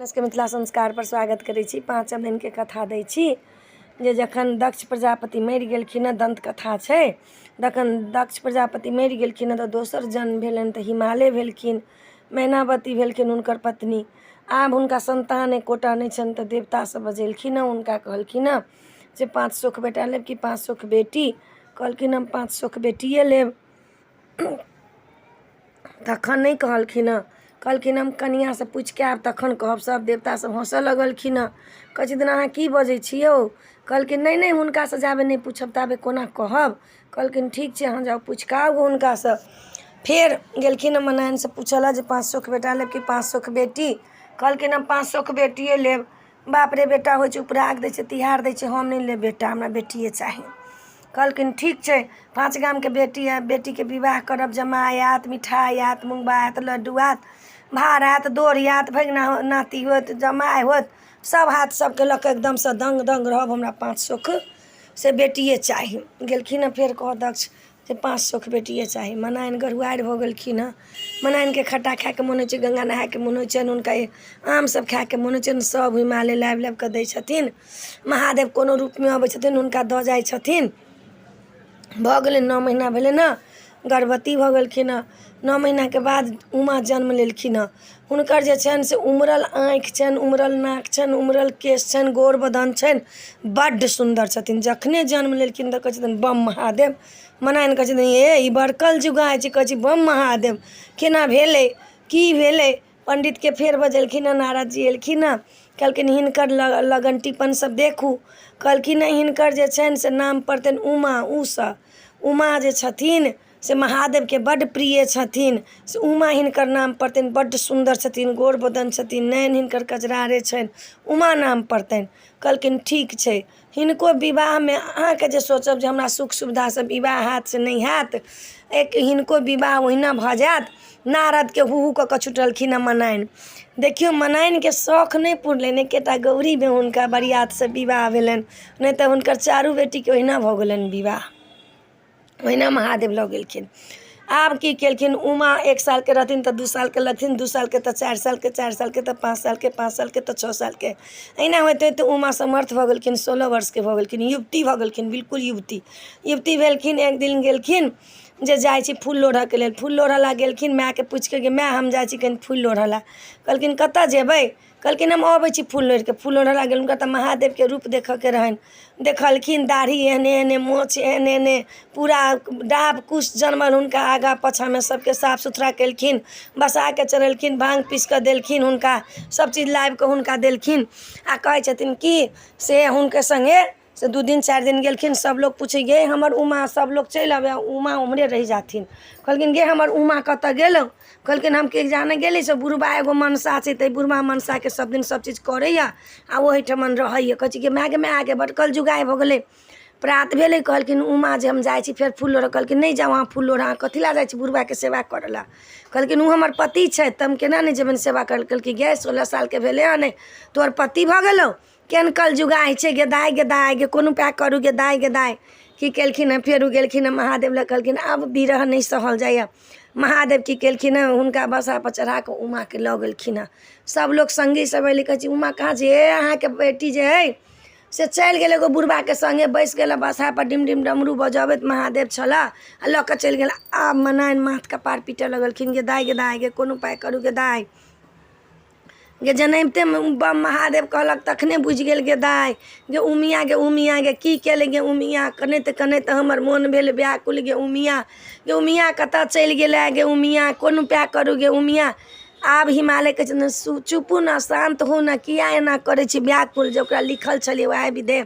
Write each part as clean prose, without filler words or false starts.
अपना सबके मिथिला संस्कारपर स्वागत करै छी। पाँचम दिनके कथा दै छी जे जखन दक्ष प्रजापति मरि गेलखिन हँ, दन्त कथा छै। तखन दक्ष प्रजापति मरि गेलखिन हँ तऽ दोसर जन्म भेलनि तऽ हिमालय भेलखिन, मैनावती भेलखिन हुनकर पत्नी। आब हुनका सन्तान एकोटा नहि छनि तऽ देवता सब बजेलखिन हँ, हुनका कहलखिन हँ जे 5 सौख बेटा लेब कि 5 सौख बेटी? कहलखिन हम 5 सौख बेटिए लेब। तखन नहि कहलखिन हँ, कहलखिन हम कनिआँसँ पूछि कऽ आयब तखन कहब। सभ देवतासभ हँसऽ लगलखिन हँ, कहै छथिन अहाँ की बजै छी यौ? कहलखिन नहि नहि, हुनकासँ जाबे नहि पूछब ताबे कोना कहब? कहलखिन ठीक छै, अहाँ जाउ, पूछि कऽ आउ हुनकासँ। फेर गेलखिन हँ मनाइनसँ पूछऽ लए जे 5 सौख बेटा लेब कि 5 सौख बेटी? कहलखिन हम 5 सौख बेटिए लेब। बाप रे, बेटा होइ छै उपराग दै छै, तिहार दै छै, हम नहि लेब बेटा, हमरा बेटिए चाही। कहलखिन ठीक छै, 5 गामके बेटी आयत, बेटीके विवाह करब, जमाइ आयत, मिठाइ आयत, मुँगबा आयत, लड्डू आयत, भार आयत, डोरी आयत, भगिना नाती होत, जमाइ होत, सब हाथ सबके लऽ कऽ एकदमसँ दङ्ग दङ्ग रहब, हमरा 5 सौख से बेटिए चाही। गेलखिन हँ फेर कहऽ दक्ष जे 5 सौख बेटिए चाही। मनाइन गरुआरि भऽ गेलखिन हँ। मनाइनके खट्टा खाइके मोन होइ छै, गङ्गा नहाइके मोन होइ छनि हुनका, आम सब खाइके मोन होइ छनि। सब हिमालय लाबि लाबि कऽ दै छथिन। महादेव कोनो रूपमे अबै छथिन, हुनका दऽ जाइ छथिन। भऽ गेलै, 9 महीना भेलै ने, गर्भवती भऽ गेलखिन हँ। 9 महीनाके बाद उमा जन्म लेलखिन हँ। हुनकर जे छनि से उमरल आँखि छनि, उमरल नाक छनि, उमरल केश छनि, गोर बदन छनि, बड्ड सुन्दर छथिन। जखने जन्म लेलखिन तऽ कहै छथिन बम महादेव। मनाइन कहै छथिन हे ई बड़ कलजुगाइ छै। कहै छै बम महादेव, केना भेलै, की भेलै? पण्डितके फेर बजेलखिन हँ, नारद जी एलखिन हँ, कहलखिन हिनकर लगन टीपन सब देखू। कहलखिन हँ हिनकर जे छनि से नाम पड़तनि उमा। ऊसँ उमा जे छथिन से महादेवके बड्ड प्रिय छथिन, से उमा हिनकर नाम पड़तनि। बड्ड सुन्दर छथिन, गोर बदन छथिन, नयन हिनकर कजरारे छनि, उमा नाम पड़तनि। कहलखिन ठीक छै। हिनको विवाहमे अहाँके जे सोचब जे हमरा सुख सुविधासँ विवाह हैत से नहि हैत। एक हिनको विवाह ओहिना भऽ जायत। नारदके हू हू कऽ कऽ छुटलखिन हँ मनाइन। देखियौ, मनाइनके शौख नहि पुरलनि, एकेटा गौरीमे हुनका बरियातसँ विवाह भेलनि, नहि तऽ हुनकर चारू बेटीके ओहिना भऽ गेलनि विवाह, ओहिना महादेव लऽ गेलखिन। आब की केलखिन? उमा 1 सालके रहथिन तऽ 2 सालके लगथिन, 2 सालके तऽ 4 सालके, 4 सालके तऽ 5 सालके, 5 सालके तऽ 6 सालके, एहिना होइत होइत उमा समर्थ भऽ गेलखिन, 16 वर्षके भऽ गेलखिन, युवती भऽ गेलखिन, बिल्कुल युवती युवती भेलखिन। एक दिन गेलखिन जे जाइ छी फूल लोढ़ऽके लेल। फूल लोढ़ऽ लए गेलखिन मायके पुछिके, गे माय, हम जाइ छी कनि फूल लोढ़ऽ लए। कहलखिन कतऽ जेबै? कहलखिन हम अबै छी फूल लोढ़िके। फूल लोढ़ऽ लए गेल। हुनका तऽ महादेवके रूप देखऽके रहनि। देखलखिन दाढ़ी एहने एहने, मोछ एहने एहने, पूरा डाभ कुश जनमल हुनका आगाँ पाछाँमे। सबके साफ सुथरा केलखिन, बसाके चढ़ेलखिन, भाँग पीसिकऽ देलखिन हुनका, सबचीज लाबिकऽ हुनका देलखिन। आओर कहै छथिन कि से हुनके सङ्गे से 2 दिन 4 दिन गेलखिन। सब लोग पूछै गे हमर उमा, सब लोग चलि अबै, उमा उम्हरे रहि जाथिन। कहलखिन गे हमर उमा कतऽ गेलौ? कहलखिन हम के जाने गेली, से बुढ़बा एगो मनसा छै, ताहि बुढ़बा मनसाके सब दिन सब चीज करैए आ ओहिठमन रहैए। कहै छै कि माय गे माय गे, बड्ड कलजुगाइ भऽ गेलै। प्रात भेलै, कहलखिन उमा जे हम जाइ छी फेर फूल लोढ़ऽ। कहलखिन नहि जाउ अहाँ फूल लोढ़ऽ, अहाँ कथी लए जाइ छी बुढ़बाके सेवा करऽ लए? कहलखिन ओ हमर पति छथि तऽ हम केना नहि जेबनि सेवा करऽ लए? कहलखिन गे, 16 सालके भेलै हँ नहि तोहर पति भऽ गेलौ? केहन कलजुगाइ छै गे दाइ, गे दाइ गे, कोन उपाय करू गे दाइ, गे दाइ? की केलखिन हँ? फेर ओ गेलखिन हँ महादेव लग, कहलखिन आब विरह नहि सहल जाइए। महादेव की केलखिन हँ? हुनका बसापर चढ़ा कऽ उमाके लऽ गेलखिन हँ। सब लोक सङ्गी सब अयलै, कहै छै उमा कहाँ छै? हे, अहाँके बेटी जे हइ से चलि गेल एगो बुढ़बाके सङ्गे, बैसि गेल बसापर, डिम डिम डमरू बजबैत महादेव छलऽ आ लऽ कऽ चलि गेल। आब मनाइन माथ कपार पीटऽ लगलखिन, गे दाइ, गे दाइ गे, कोन उपाय करू गे दाइ गे? जनमिते बम महादेव कहलक तखने बुझि गेल, गे दाइ गे उमिया, गे उमिया गे, की केले गे उमिया? कनैत कनैत हमर मोन भेल व्याकुल गे उमिया, गे उमिया, कतऽ चलि गेलै गे उमिया? कोन उपाय करू गे उमिया? आब हिमालय कहै छथिन चुपू ने, शान्त होउ ने, किया एना करै छी व्याकुल? जे ओकरा लिखल छलै वएह विधे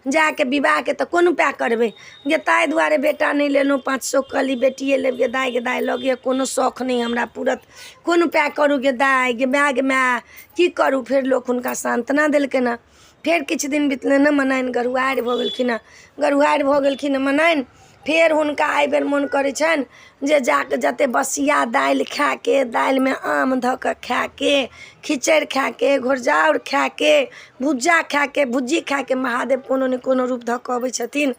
जाके विवाहके तऽ कोन उपाय करबै गे? ताहि दुआरे बेटा नहि लेलहुँ, 500 कहली बेटिए लेब गे दाइ, गे दाइ, लऽ कोनो शौख नहि हमरा पूरत, कोन उपाय करू गे दाइ, गे माय, गे माय, की करू? फेर लोक हुनका सान्त्वना देलकनि हँ। फेर किछु दिन बितलनि हँ, मनाइन गरुआरि भऽ गेलखिन हँ। गरुआरि भऽ गेलखिन हँ मनाइन। फेर हुनका एहिबेर मोन करै छनि जे जाकऽ जतेक बसिया दालि खाके, दालिमे आम धऽ कऽ खाके, खिचड़ि खाके, घोरजाउर खाके, भुज्जा खाके, भुज्जी खाके, महादेव कोनो ने कोनो रूप धऽ कऽ अबै छथिन।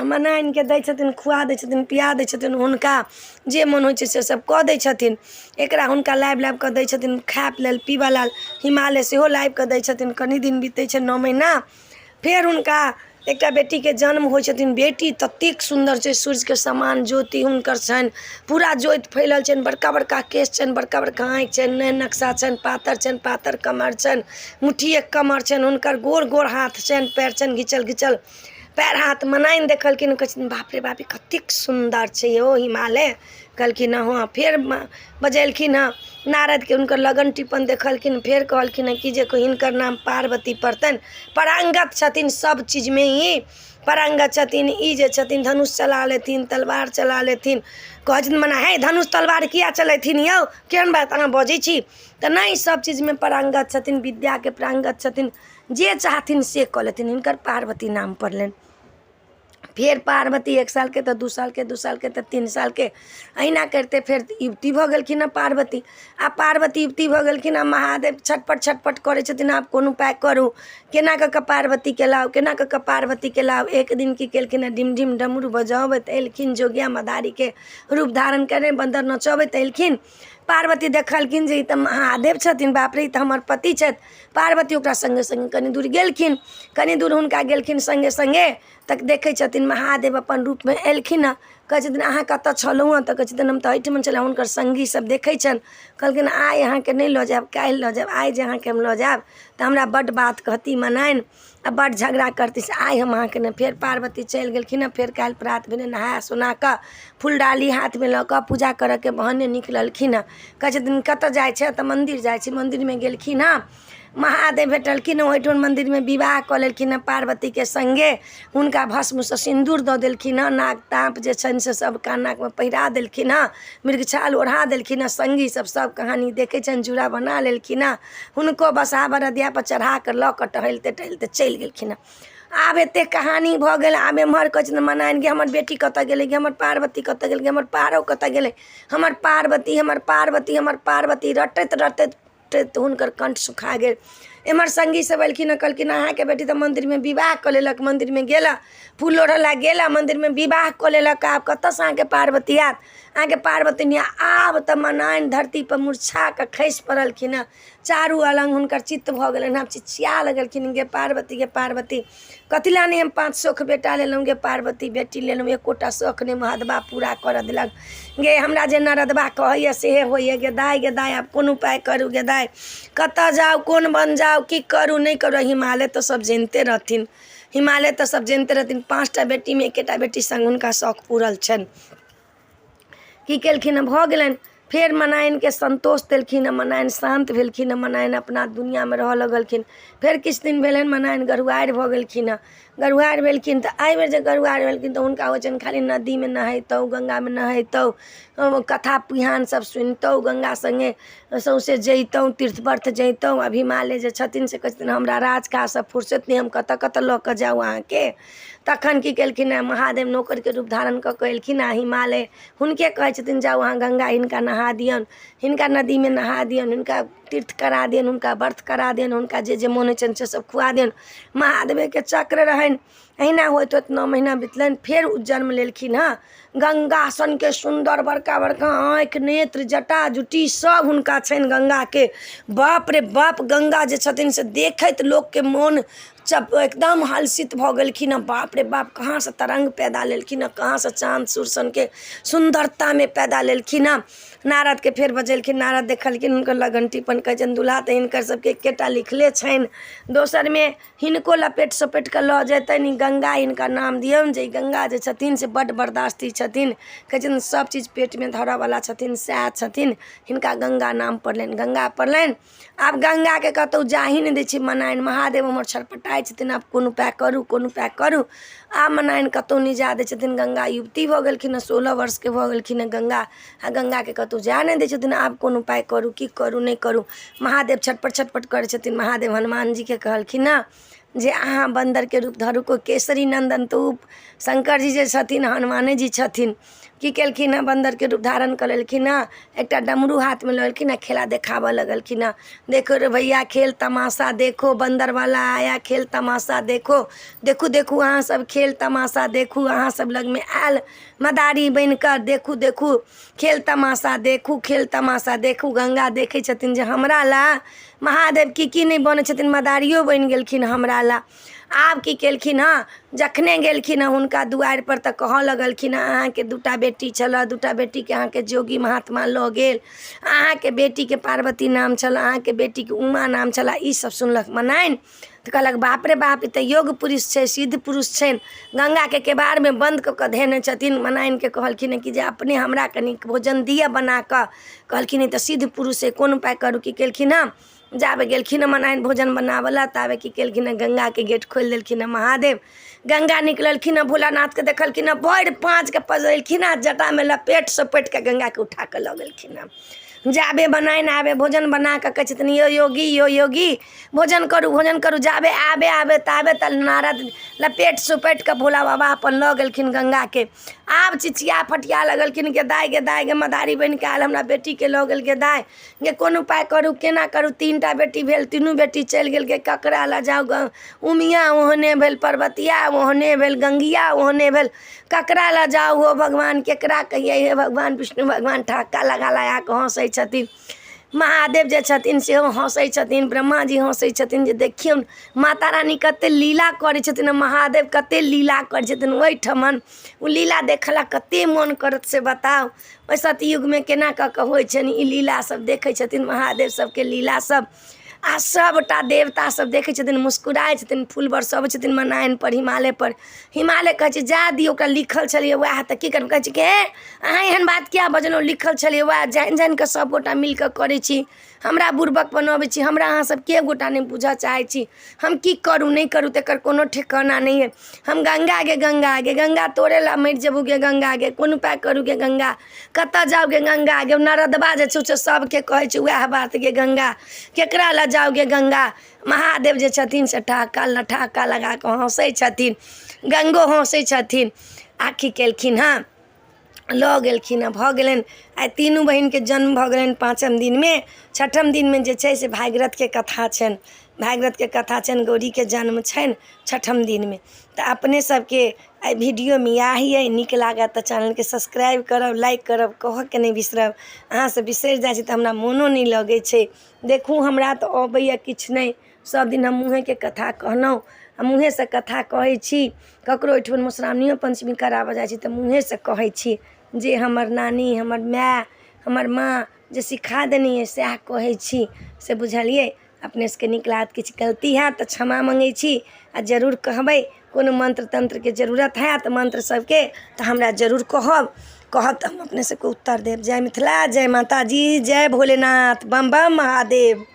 मनाइनके दै छथिन, खुआ दै छथिन, पिया दै छथिन। हुनका जे मोन होइ छै से सब कऽ दै छथिन। एकरा हुनका लाबि लाबि कऽ दै छथिन खाय लेल, पीबऽ लेल। हिमालय सेहो लाबि कऽ दै छथिन। कनि दिन बीतै छै, 9 महीना, फेर हुनका एकटा बेटीके जन्म होइ छथिन। बेटी ततेक सुन्दर छै, सूर्यके समान ज्योति हुनकर छनि, पूरा ज्योति फैलल छनि। बड़का बड़का केश छनि, बड़का बड़का आँखि छनि, नैन नक्शा छनि, पातर छनि, पातर कमर छनि, मुट्ठिए कमर छनि हुनकर। गोर गोर हाथ छनि, पयर छनि घिचल घिचल, पयर हाथ। मनाइनि देखलखिन, कहै छथिन, "बाप रे बाप, ई कतेक सुन्दर छै यौ हिमालय।" कहलखिन हँ। फेर बजेलखिन हँ नारदके, हुनकर लगन टिप्पन देखलखिन। फेर कहलखिन हँ कि जे हिनकर नाम पार्वती पड़तनि। पारङ्गत छथिन, सब चीजमे ई पारङ्गत छथिन। ई जे छथिन, धनुष चला लेथिन, तलवार चला लेथिन। कहै छथिन मने, "हे, धनुष तलवार किया चलेथिन यौ? केहन बात अहाँ बजै छी?" तऽ नहि, सब चीजमे पारङ्गत छथिन, विद्याके पारङ्गत छथिन, जे चाहथिन से कऽ लेथिन। हिनकर पार्वती नाम पड़लनि। फेर पार्वती 1 सालके तऽ 2 सालके, 2 सालके तऽ 3 सालके, अहिना करिते फेर युवती भऽ गेलखिन हँ पार्वती। आ पार्वती युवती भऽ गेलखिन। आ महादेव छटपट छटपट करै छथिन, "आब कोनो उपाय करू, केना कऽ कऽ पार्वतीके लाउ, केना कऽ कऽ पार्वतीके लाउ?" एक दिन की केलखिन हँ, डिम डिम डमरू बजबैत एलखिन, जोगिया मदारीके रूप धारण कयने बन्दर नचबैत एलखिन। पार्वती देखलखिन जे ई तऽ महादेव छथिन, बाप रे, ई तऽ हमर पति छथि। पार्वती ओकरा सङ्गे सङ्गे कनि दूर गेलखिन। कनि दूर हुनका गेलखिन सङ्गे सङ्गे तक देखै छथिन महादेव अपन रूपमे एलखिन हँ। कहै छथिन, "अहाँ कतऽ छलहुँ हँ?" तऽ कहै छथिन, "हम तऽ एहिठमन छलहुँ।" हुनकर सङ्गी सब देखै छनि। कहलखिन, "आइ अहाँके नहि लऽ जायब, काल्हि लऽ जायब। आइ जे अहाँके हम लऽ जायब तऽ हमरा बड्ड बात कहती मनाइनि आ बड्ड झगड़ा करती, से आइ हम अहाँके नहि।" फेर पार्वती चलि गेलखिन हँ। फेर काल्हि प्रात भेने नहा सोना कऽ, फुलडाली हाथमे लऽ कऽ, पूजा करऽके बहाने निकललखिन हँ। कहै छथिन, "कतऽ जाइ छै?" तऽ "मन्दिर जाइ छी।" मन्दिरमे गेलखिन हँ, महादेव भेटलखिन। ओहिठाम मन्दिरमे विवाह कऽ लेलखिन हँ पार्वतीके सङ्गे। हुनका भस्मसँ सिन्दूर दऽ देलखिन हँ, नाग ताप जे छनि से सब कान नाकमे पहिरा देलखिन हँ, मृगछाल ओढ़ा देलखिन हँ। सङ्गी सब सब कहानी देखै छनि। जूड़ा बना लेलखिन हँ। हुनको बसहा बरदियापर चढ़ा कऽ लऽ कऽ टहलते टहलते चलि गेलखिन हँ। आब एतेक कहानी भऽ गेल। आब एम्हर कहै छथिन मनाइन, "गे, हमर बेटी कतऽ गेलै? गे, हमर पार्वती कतऽ गेलै? गे, हमर पारो कतऽ गेलै? हमर पार्वती, हमर पार्वती, हमर पार्वती!" रटैत रटैत रटैत हुनकर कण्ठ सुखा गेल। एम्हर सङ्गी सब एलखिन हँ, कहलखिन, "अहाँके बेटी तऽ मन्दिरमे विवाह कऽ लेलक। मन्दिरमे गेला, फूल लोढ़ऽ लए गेला, मन्दिरमे विवाह कऽ लेलक। आब कतऽसँ अहाँके पार्वती आयत? अहाँके पार्वती नहि।" आब तऽ मनाइन धरतीपर मूर्छा कऽ खसि पड़लखिन हँ। चारू अलङ्ग हुनकर चित्त भऽ गेलनि। आब चिचिया लगलखिन, "गे पार्वती, गे पार्वती, कथी लए नहि हम पाँच सौख बेटा लेलहुँ? गे पार्वती, बेटी लेलहुँ, एकोटा शौख नहि महदबा पूरा करऽ देलक। गे, हमरा जे नरदबा कहैए सेहे होइए। गे दाइ, गे दाइ, आब कोन उपाय करू? गे दाइ, कतऽ जाउ, कोन बन जाउ, की करू, नहि करू?" हिमालय तऽ सब जनिते रहथिन, हिमालय तऽ सब जनिते रहथिन। पाँचटा बेटीमे एकेटा बेटी सङ्ग हुनका शौख पूरल छनि। की केलखिन हँ, भऽ गेलनि। फेर मनाइनके सन्तोष देलखिन हँ। मनाइन शान्त भेलखिन हँ। मनाइन अपना दुनिआँमे रहऽ लगलखिन। फेर किछु दिन भेलनि, मनाइन गरुआरि भऽ गेलखिन हँ। गरुआरि भेलखिन तऽ एहिबेर जे गरुआरि भेलखिन तऽ हुनका होइ छनि खाली नदीमे नहैतहुँ, गङ्गामे नहैतहुँ, कथा पुराण सब सुनितहुँ, गङ्गा सङ्गे सौँसे जैतहुँ, तीर्थ व्रत जैतहुँ। आब हिमालय जे छथिन से कहै छथिन, "हमरा राजकाजसँ फुर्सत नहि, हम कतऽ कतऽ लऽ कऽ जाउ अहाँके?" तखन की केलखिन हेँ, महादेव नौकरके रूप धारण कऽ कऽ एलखिन हँ। हिमालय हुनके कहै छथिन, "जाउ अहाँ गङ्गा हिनका नहा दियौन, हिनका नदीमे नहा दियौन, हिनका तीर्थ करा दियौन, हुनका व्रत करा दियौन, हुनका जे जे मोन होइ छनि से सब खुआ दियौन।" महादेवेके चक्र रहनि। एहिना होइत होइत 9 महीना बितलनि। फेर ओ जन्म लेलखिन हँ। गङ्गा सनके सुन्दर, बड़का बड़का आँखि, नेत्र, जटा जुटी सब हुनका छनि गङ्गाके। बाप रे बाप, गङ्गा जे छथिन से देखैत लोकके मोन चप एकदम हर्षित भऽ गेलखिन हँ। बाप रे बाप, कहाँसँ तरङ्ग पैदा लेलखिन हँ, कहाँसँ चाँद सूर्य सनके सुन्दरतामे पैदा लेलखिन हँ। नारदके फेर बजेलखिन। नारद देखलखिन हुनकर लगन टिप्पण। कहै छनि, "दुल्हा तऽ हिनकर सबके एकेटा लिखले छनि, दोसरमे हिनको लपेट सपेट कऽ लऽ जेतनि। गङ्गा हिनका नाम दियौन, जे ई गङ्गा जे छथिन से बड्ड बर्दाश्ती छथिन।" कहै छथिन, सब चीज पेटमे धरऽवला छथिन, सएह छथिन। हिनका गङ्गा नाम पड़लनि, गङ्गा पड़लनि। आब गङ्गाके कतहु जाही नहि दै छै मनाइन। महादेव हमर छटपटाइ छथिन, "आब कोन उपाय करू, कोन उपाय करू?" आब मनाइन कतहु नहि जाय दै छथिन। गङ्गा युवती भऽ गेलखिन हँ, 16 वर्षके भऽ गेलखिन हँ गङ्गा। आ गङ्गाके कतहु जाय नहि दै छथिन। आब कोन उपाय करू, की करू, नहि करू? महादेव छटपट छटपट करै छथिन। महादेव हनुमान जीके कहलखिन हँ, जे अहाँ बन्दरके रूप धरू। कोइ केसरी नन्दन तऽ ओ शङ्कर जी जे छथिन, हनुमाने जी छथिन। की केलखिन हँ? बन्दरके रूप धारण कऽ लेलखिन हँ, एकटा डमरू हाथमे लऽ लेलखिन हँ, खेला देखाबऽ लगलखिन हँ। देखो रे भैया, खेल तमाशा देखो, बन्दरवला आया, खेल तमाशा देखो, देखू देखू अहाँ सब, खेल तमाशा देखू, अहाँ सब लगमे आयल मदारी बनि कऽ, देखू देखू, खेल तमाशा देखू, खेल तमाशा देखू। गंगा देखै छथिन जे हमरा लए महादेव की की नहि बनै छथिन, मदारियो बनि गेलखिन हमरा लए। आब की केलखिन हँ? जखने गेलखिन हँ हुनका दुआरिपर तऽ कहऽ लगलखिन हँ, अहाँके दूटा बेटी छलऽ, दूटा बेटीके अहाँके जोगी महात्मा लऽ गेल, अहाँके बेटीके पार्वती नाम छलऽ, अहाँके बेटीके उमा नाम छलऽ। ईसब सुनलक मनाइन तऽ कहलक, बाप रे बाप, ई तऽ योग पुरुष छै, सिद्ध पुरुष छै, गंगाके केबाड़मे बन्द कऽ कऽ धेने छथिन। मनाइनके कहलखिन कि जे अपने हमरा कनि भोजन दिअ बना कऽ। कहलखिन, ई तऽ सिद्ध पुरुष अइ, कोन उपाय करू? की केलखिन हँ? जाबे गेलखिन हँ मनाइन भोजन बनाबऽ लए, ताबे की केलखिन हँ? गंगाके गेट खोलि देलखिन हँ महादेव। गंगा निकललखिन हँ, भोलानाथके देखलखिन हँ, भरि पाँचके पजरेलखिन हँ, जटामे लपेट सपेट कऽ गंगाके उठा कऽ लऽ गेलखिन हँ। जाबे बनाइन आबे भोजन बना कऽ, कहै छथिन, यौ योगी, यौ योगी, भोजन करू, भोजन करू। जाबे आबे आबे ताबे तऽ नारद लपेट सुपेट कऽ भोला बाबा अपन लऽ गेलखिन गंगाके। आब चिचिया फटिया लगलखिन, गे दाइ, गे दाइ, गे मदारी बनि कऽ आयल, हमरा बेटीके लऽ गेल, गे दाइ, गे कोन उपाय करू, केना करू? तीन टा बेटी भेल, तीनू बेटी चलि गेल, गे ककरा लऽ जाउ? ग उमिया ओहने भेल, पर्वतिया ओहने भेल, गङ्गिया ओहने भेल, ककरा लऽ जाउ? हो भगवान, केकरा कहियै? हे भगवान, विष्णु भगवान ठहक्का लगा लगा कऽ हँसै छथिन। महादेव जे छथिन सेहो हँसै छथिन। ब्रह्माजी हँसै छथिन जे देखियौन माता रानी कते लीला करै छथिन आ महादेव कते लीला करै छथिन ओहिठमन। ओ लीला देखला कते मोन करत से बताउ। ओहि सतयुगमे केना कऽ कऽ होइ छनि ई लीला सब, देखै छथिन महादेव सबके लीला सब आ सबटा देवता सब देखै छथिन, मुस्कुराइ छथिन, फूल बरसबै छथिन मनाइन पर, हिमालय पर। हिमालय कहै छै, जाय दियौ, ओकरा लिखल छलैए वएह, तऽ की करबै? कहै छै कि हे, अहाँ एहन बात किया बजलहुँ? लिखल छलैए वएह, जानि जानि कऽ सब गोटा मिल कऽ करै छी, हमरा बुड़बक बनबै छी, हमरा अहाँ सब के गोटा नहि बुझऽ चाहै छी। हम की करू, नहि करू, तकर कोनो ठिकाना नहि अइ। हम गंगा गे, गंगा गे, गंगा, तोरे लए मरि जेबौ गे गंगा गे, कोन उपाय करू गे गंगा, कतऽ जाउ गे गंगा गे? नरदबा जे छै से सबके कहै छै वएह बात, गे गंगा, केकरा लए जाउ गे गंगा? महादेव जे छथिन से ठहक्का ठहक्का लगा कऽ हँसै छथिन, गंगो हँसै छथिन। आ की केलखिन हँ? लऽ गेलखिन हँ, भऽ गेलनि। आइ तीनू बहिनके जन्म भऽ गेलनि पाँचम दिनमे। छठम दिनमे जे छै से भागीरथके कथा छनि, भागीरथके कथा छनि, गौरीके जन्म छनि छठम दिनमे। तऽ अपने सबके एहि वीडियोमे इएह अइ। नीक लागत तऽ चैनलके सब्सक्राइब करब, लाइक करब, कहऽके नहि बिसरब। अहाँसब बिसरि जाइ छी तऽ हमरा मोनो नहि लगै छै। देखू, हमरा तऽ अबैए किछु नहि, सब दिन हम मुँहेके कथा कहलहुँ आ मुँहेसँ कथा कहै छी। ककरो ओहिठुन मधुश्रावणियो पञ्चमी कराबऽ जाइ छी तऽ मुँहेसँ कहै छी। जे हमर नानी, हमर माय, हमर माँ जे सिखा देने अइ सएह कहै छी से, बुझलियै? अपने सबके नीक लागत, किछु गलती हैत तऽ क्षमा मङ्गै छी। आ जरूर कहबै, कोनो मन्त्र तन्त्रके जरूरत हैत मन्त्र सबके तऽ हमरा जरूर कहब, कहब तऽ हम अपने सबके उत्तर देब। जय मिथिला, जय माताजी, जय भोलेनाथ, बम बम महादेव।